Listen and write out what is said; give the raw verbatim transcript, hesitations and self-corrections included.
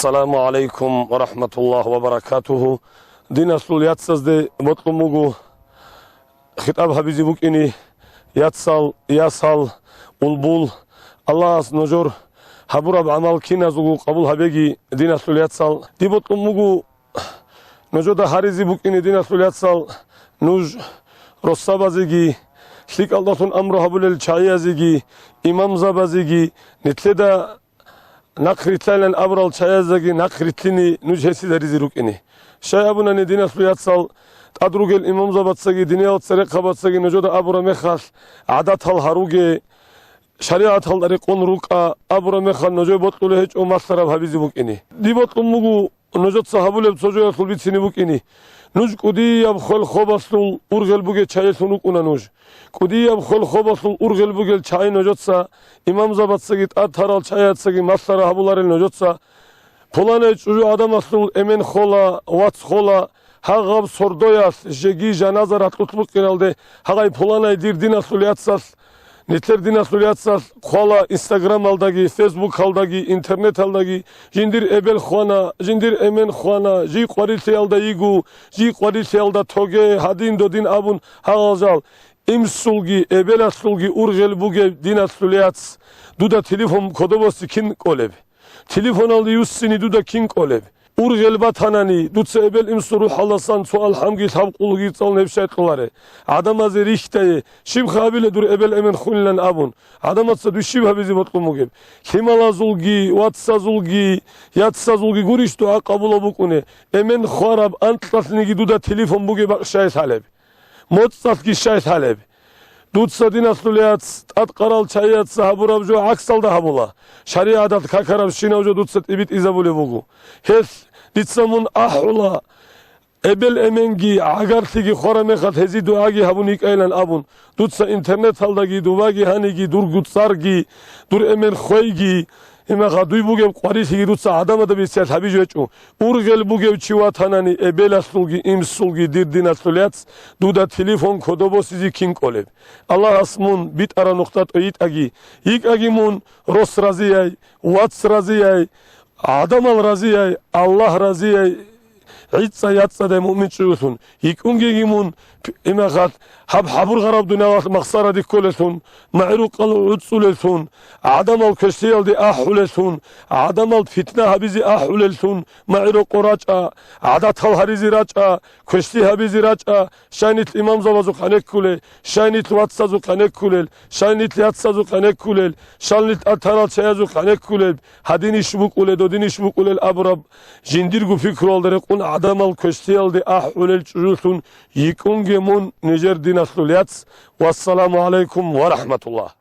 Саламу гӀалайкум ва рахӀматуллагь ва баракатугьу. Диналъул яцазде бокьун буго хитӀаб гьабизе букӀине, яцал, ясал, улбул, Аллагьас нужер гьабураб гӀамал киназулго къабул гьабеги, диналъул яцал. Дие бокьун буго нужеда гьаризе букӀине, диналъул яцал, нуж росабазеги, лъикӀалдалъун амру гьабулел чагӀиязеги, имамзабазеги, нилъеда нахъ рилълъайилан абурал чагӀияздаги нахъ рилълъине нуж гьесизаризе рукӀине. Щай абунани, диналъул яцал, тӀад ругел имамзабацаги, диниял церехъабацаги нужеда абураб мехалъ, гӀадатал гьаруге, шаригӀаталда рекъон рукӀа абураб мехалъ, нужее бокьулеб гьечӀо малъараб гьабизе букӀине. Дие бокьун буго нужеца гьабулеб цо жоялъул бицине букӀине. Нуж кӀудияб хвел-хобалъул ургъел бугел чагӀилъун рукӀуна нуж. КӀудияб хвел-хобалъул ургъел бугел чагӀи нужеца, имамзабацаги тӀад тарал чагӀияцаги малъараб гьабуларел нужеца. Пуланай чӀужугӀадамалъул эмен хола, вац хола, гьагъаб сордоялъ жеги жаназа ракьулъ букӀиналде, гьагъай пуланай дир диналъул яцалъ, нилъер диналъул яцалъ хъвала Инстаграмалдаги, Фейсбукалдаги, интернеталдаги, жиндир эбел хвана, жиндир эмен хвана, жий къварилъиялда йигу, жий къварилъиялда тоге, гьадин-додин абун гьагъал жал. Инсулги эбелалъулги ургъел бугеб диналъул яц, дуда телефон кодобосе кин кӀолеб? Телефоналде юссине дуда кин кӀолеб? Ургъел батанани, дуца эбел-инсул рухӀалдасан цо алхӀамги лъабкъулги цӀалун гьеб щай кьоларе? ГӀадамазе рихьдае, щиб хабиле дур эбел-эмен хунилан абун, гӀадамаца дуй щиб гьабизе бокьун бугеб? Лъималазулги, вацазулги, яцазулги гурищ дугӀа къабулаб букӀуне? Эмен хвараб анкьалъниги дуда телефон бугеб бакӀ щай лъалеб? МоцӀалъги щай лъалеб? Дуца, диналъул яц, тӀадкъарал чагӀияца гьабураб жо гӀаксалда гьабула. ШаригӀаталъ какарабщинаб жо дуца тӀибитӀизабулеб буго. Гьелъ дица мун ахӀула, эбел-эменги гӀагарлъиги хвараб мехалъ гьезие дугӀаги гьабун йикӀайилан абун, дуца интернеталдаги, дубаги гьаниги, дурго цӀарги, дур эмен хвейги, Гьебмехалъ дуй бугеб къварилъиги дуца гӀадамазда бицаялъ гьабизе гьечӀо. Ургъел бугев чи ватанани, эбелалъулги инсулги дир диналъул яц, дуда телефон кодобе босизе кин кӀолеб? Аллагьас мун битӀараб нухда тӀойитӀаги, йикӀаги мун рос разияй, вац разияй, гӀадамал разияй, Аллагь разияй, гӀицӀа-яцӀцӀадай муъмин чӀужулъун, йикӀунгеги мун, имахалъ, гьаб хӀабургъараб дуниялалъ махсараде кколелъун, магӀрукъал гӀуцӀулелъун, гӀадамал квешлъиялде ахӀулелъун, гӀадамал питна гьабизе ахӀулелъун, магӀрукъо рачӀа, гӀадатал гьаризе рачӀа, квешлъи гьабизе рачӀа, щай нилъ имамзабазухъ гьанеккулел, щай нилъ вацазухъ гьанеккулел, щай нилъ яцазухъ гьанеккулел, щай нилъ тӀад тарал чаязухъ гьанеккулел, гьадинищ букӀулел, додинищ букӀулел абураб, жиндирго пикруялда рекъон гӀадамал квешлъиялде ахӀулел чӀужулъун йикӀунге мун нижер диналъул яц. Вассаламу гӀалайкум ва рахӀматуллагь.